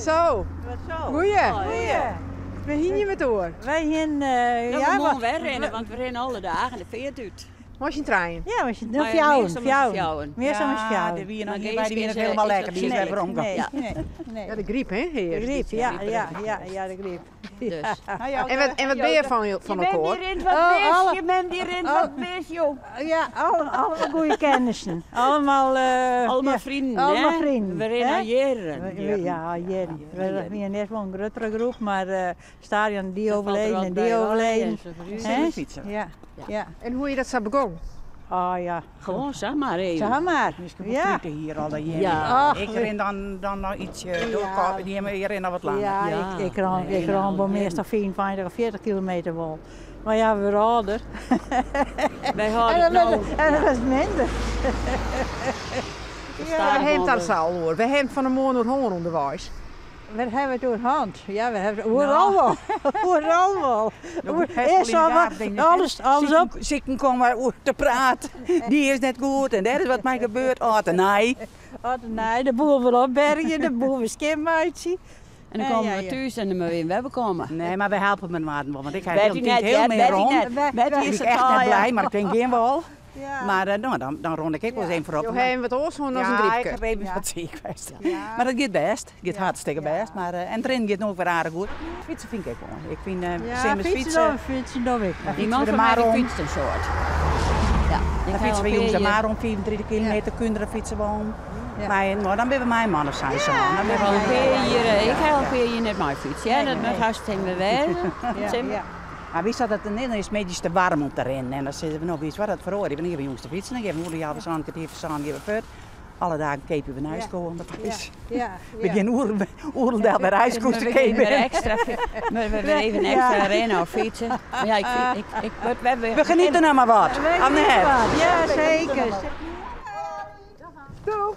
Zo. Wat zo? Goeie. Goeie. We hienen het oor. Wij hienen, Nou, ja, we mogen weer rennen, want we rennen alle dagen de veert uit. Was je trein? Ja, was je Maar nog ja, fjouwen, meestal met z'n fjouwen. Meer fjouwen. dan Ja, fjouwen. die wie nog Maar niet bij, die Geeske wie nog is, helemaal is lekker. Die is dat weer omgekomen. Nee, Ja. nee, nee. Ja, de griep, hè? De Heer. griep, ja, ja, ja, ja, de griep. Dus. Nou, En wat, en wat ben je van elkaar? Je bent wat Oh, mis, alle- je bent die rent wat mis, joh. Ja, allemaal goede kennissen. Allemaal, Allemaal ja, vrienden, Allemaal hè? vrienden. We rennen hè? al jaren. Ja, jaren. We zijn net wel een grotere groep, maar stadion die Dan valt er overleden wat en bij die wel, overleden. en zo vooruit. Hè? Fietsen. Ja, ja. En hoe je dat zo begon? Oh ja. Gewoon, zeg maar even. Zeg maar. Misschien Ja. ja. hier al dat Ja. Ach, Ik ren dan nog ietsje door, Ja. die hebben hier nog wat langer. Ja, Ja, ik ren, nee, ik ren nou, wel jaren. meestal 54 of 40 kilometer wel. Maar ja, we worden ouder. Wij En houden dat, het nou. en dat is minder. We hebben het al hoor. We hebben van de morgen door honger onderwijs. We hebben het door hand. Ja, we hebben het overal wel. Overal wel. Eerst al wat- alles, alles op. Zieken komen oer te praten. Die is net goed en dat is wat mij gebeurt. Oh, te nee. Oh, nee, de boel wil opbergen, de boel wil skinmuitje. En dan komen Ja, we ja. thuis en dan moeten we weer komen. Nee, maar wij helpen met Maarten wel, want ik ga Betty heel, net, heel ja, meer Betty rond. net. Betty Ik is ben het echt al, net ja. blij, maar ik denk geen wel. Ja. Maar nou, dan rond ik ook wel eens een voorop. Je hebt wat oorzoon als een Ja, ik griepke. heb even Ja. wat ziek geweest. Ja. Maar dat gaat best. Het gaat Ja. hartstikke Ja. best. Maar, en het rennen gaat nog weer aardig goed. Fietsen vind ik wel. Ik vind Ja, Simmers fietsen fietsen. dan, fietsen dan ik. Dan Die fietsen man we de van mij die maar om. fietst een soort. Ja, Dan fietsen we jongens de maar om 34 kilometer, kinderen fietsen we om. Ja. Maar, nou, dan ben we mijn man of zijn zo. Dan ben Ik heb al een we keer hier, ik heb al een keer hier net mijn fiets. Ja, dat met hartstikke weer. Ja, ja. Maar wie zat dat dan in? Dan is het een te warm om te rennen. En dan zitten we nog iets wat dat verhoor. Dan geven we jongens te fietsen. Dan geven we moeder jou een kwartier verzaan, geven we voort. Alle dagen kepen we naar huis komen. Dat is. Ja, We gaan oerendel bij huis We te weer kepen. extra, we weer even extra rennen of fietsen. Maar ja, ik, We genieten nou maar wat. Wij Annette. Ja, zeker. Doeg!